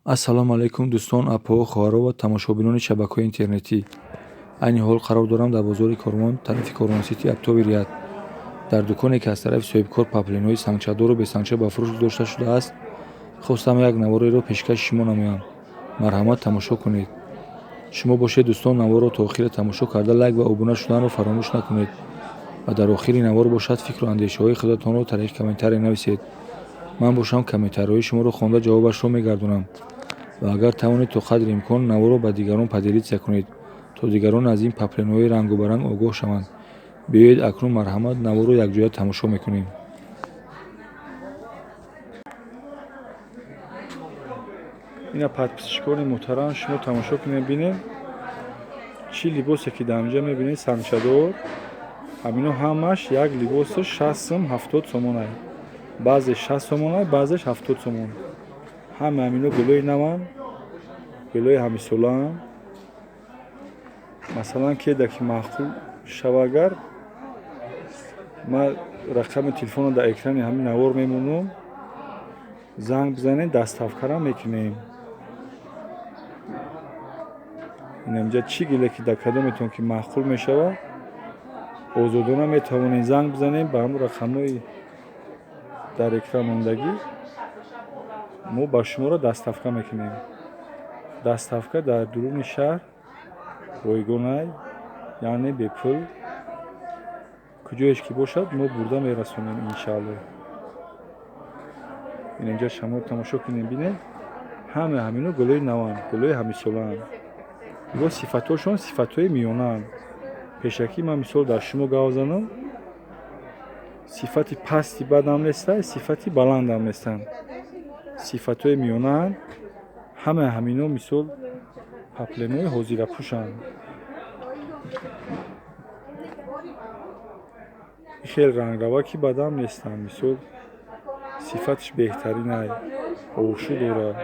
Ассалому алайкум, дӯстон, апоҳо, хоҳаро ва тамошобинони шабакаҳои интернетӣ. Айни ҳол қарор дорам дар бозори Корвон, тарафи Корвонсити, оптовый ряд. Дар дуконе, ки аз тарафи соҳибкор паплинҳои сангчадору бесангча ба фурӯш гузошта шудааст, хостам як навореро пешкаши шумо намоям. Марҳамат, тамошо кунед. Шумо бошед, дӯстон, наворро то охира тамошо карда, лайк ва обуна шуданро фаромӯш накунед ва дар охири навор бошад, фикру андешаҳои худатонро тариқи комментария нависед. Ман бошам, комментариҳои шуморо хонда, ҷавобашро мегардонам. Ва агар тавонед, то қадри имкон наворро ба дигарон поделиться кунед, то дигарон аз ин паплинҳои рангу-баранг огоҳ шаванд. Биёед, акнун, марҳамат, наворро якҷоя тамошо мекунем. Ина, подписчикони муҳтарам, шумо тамошо кунед, бинед, чӣ либосе ки дар инҷа мебинед, сангчадор, ҳамино ҳамаш як либоси 60 сум, 70 сомонай. Баъзеш 60 сомонай, баъзеш 70 сомон. Ҳама ҳамино гулои наванд, гулои ҳамисолаанд. Масалан, кеда ки маъқул шава, агар ман рақами телефонро дар экрани ҳамин навор мемонам, занг бизанед, доставкарам мекунем. Инамҷа чӣ гиле ки дар кадометон ки маъқул мешавад, озодона метавонед занг бизанед ба ҳамун рақамҳои дар экран мондагӣ, мо ба шуморо доставка мекунем. Доставка дар дуруни шаҳр ройгонай, яъне бепул. Куҷоеш ки бошад, мо бурда мерасонем, иншаалло. Инҷа шумо тамошо кунед, бинед, ҳама ҳамино гулои наванд, гулои ҳамисолаанд. Бо сифатҳошон сифатҳои миёнаанд. Пешакӣ ман мисол дар шумо гап занам, сифати пасти бадам нестай, сифати баландам нестанд, сифатҳои миёнаанд. Ҳама ҳамино мисол паплемои ҳозирапӯшанд. Хеле ранграваки бадам нестанд, мисол сифаташ беҳтаринай, овшу дорад.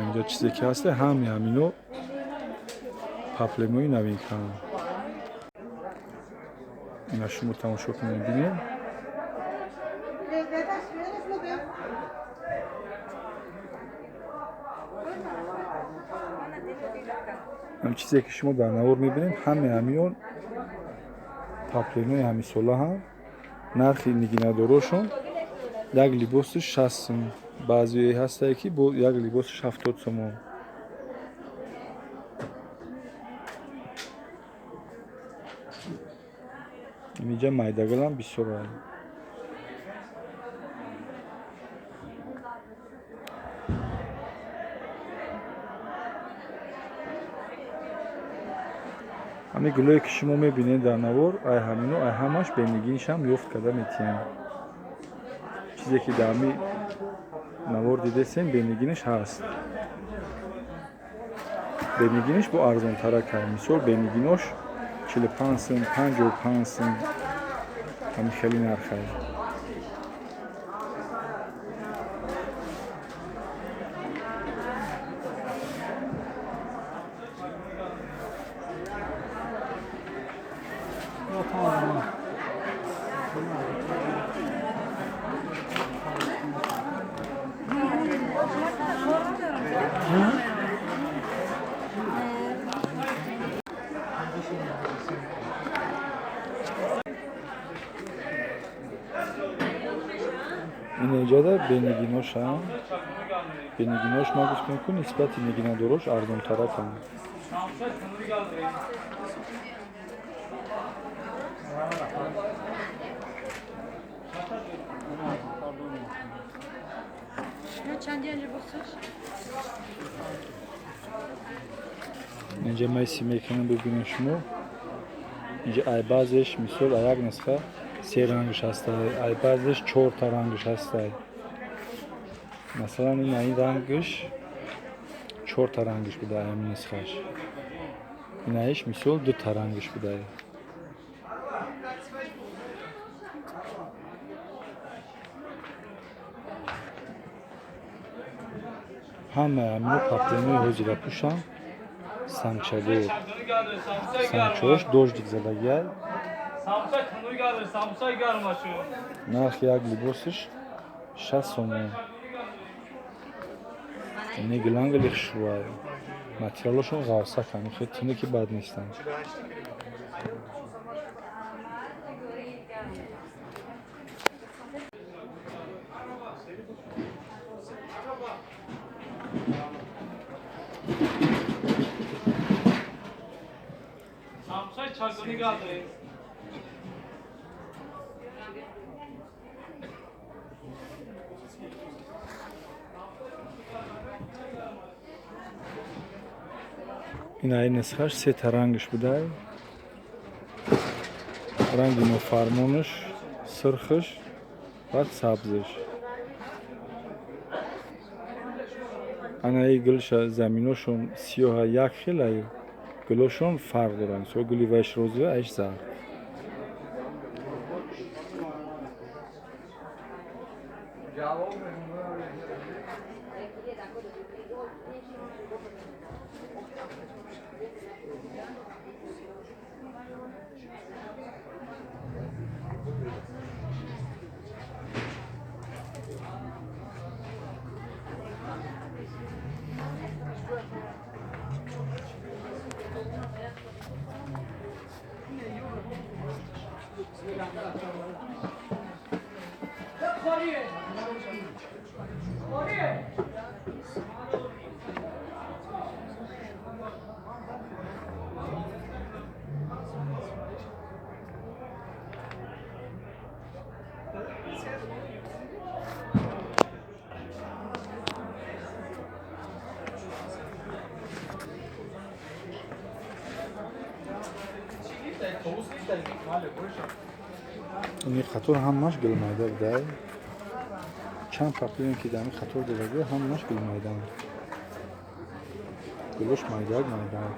Инҷа чизе ки ҳаста, ҳами ҳамино паплемои новинкаанд. Ина шумо тамошо кунед, бинед. Ҳам чизе ки шумо дар навор мебинед, ҳами ҳамиён паплинои ҳамисолаҳанд. Нархи нигинадорошон як либоси 60 сум, баъзеое ҳастае, ки бо як либосиш 70 сомон. Инҷа майдагалам бисёранд. Ҳамин гулое ки шумо мебинед дар навор, ай ҳамино, ай ҳамаш бенигиншам ёфт карда метиҳем. Чизе ки дар ҳамин навор дидесем, бенигинаш ҳаст. Бенигинаш бо арзонтаракай. Мисол, бенигинош 45 сум, 55 сум, ҳамин хеле нархай. Ин эҷода бенигиношам. Бенигинош, ма гуфтем, ку нисбати нигинадорош арзонтараканд. Инҷа майси мекунам, бибинед шумо. Инҷа ай баъзеш, мисол, ай як нусха се рангаш ҳастай, ай баъзеш чорта рангаш ҳастай. Масалан, ин ин рангаш чорта рангаш буда, ҳамин нусхаш. Инаиш, мисол, дута рангаш буда. Ҳама ҳамино паплинои ҳозирапӯшанд, сангчадор. Сангчаҳош дождик задагиай. Нархи як либосиш 60 сомон. Не гилангали хушрӯай. Материалошон ғавсаканд, хеле тинуки бад нестанд. Ин ай нисхаш сета рангаш будай. Ранги нофармонаш, сирхаш ва сабзаш. Анаи гулша заминошон сиёҳа як хел, ай гулошон фарқ доранд. Со гули вайш розовый, айш зард. Ин қатор ҳамаш гулмайда будай. Чанд паплине ки дар ин қатор додагӣ ҳамаш гулмайдаанд. Гулош майдаак майдаак.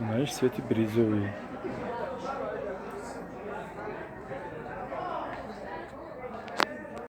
Наиш цвети бирюзовый.